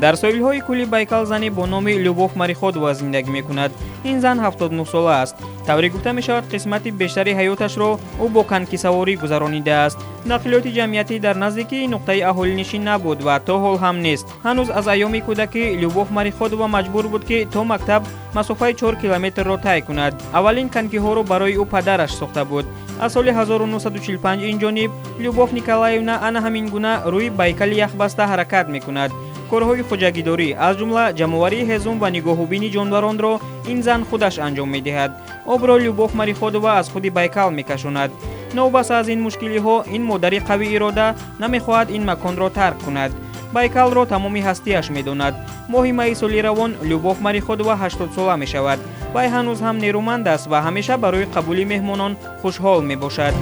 Дар соҳилҳои кӯли Байкал зане бо номи Любов Мореходова зиндагӣ мекунад. Ин зан 79 сола аст. Тавре гуфта мешавад, қисмати бештари ҳаёташро ӯ бо конькисаворӣ гузаронидааст. Нақлиёти ҷамъиятӣ дар наздикии нуқтаи аҳолинишин набуд ва то ҳол ҳам нест. Ҳанӯз аз айёми кӯдакӣ Любов Мореходова маҷбур буд, ки то мактаб масофаи 4 километрро тай кунад. Аввалин конькиҳоро барои ӯ падараш сохта буд. Аз соли 1945 ин ҷониб Любов Николаевна ана ҳамин гуна рӯи Байкали яхбаста ҳаракат мекунад. Корҳои хоҷагидорӣ, аз ҷумла ҷамъоварии ҳезум ва нигоҳубини ҷонваронро ин зан худаш анҷом медиҳад. Обро Любов Мореходова аз худи Байкал мекашонад. Новобаста аз ин мушкилиҳо, ин модари қавиирода намехоҳад ин маконро тарк кунад. Байкалро тамоми ҳастиаш медонад. Моҳи майи соли равон Любов Мореходова 80сола мешавад. Вай ҳанӯз ҳам нерӯманд аст ва ҳамеша барои қабули меҳмонон хушҳол мебошад.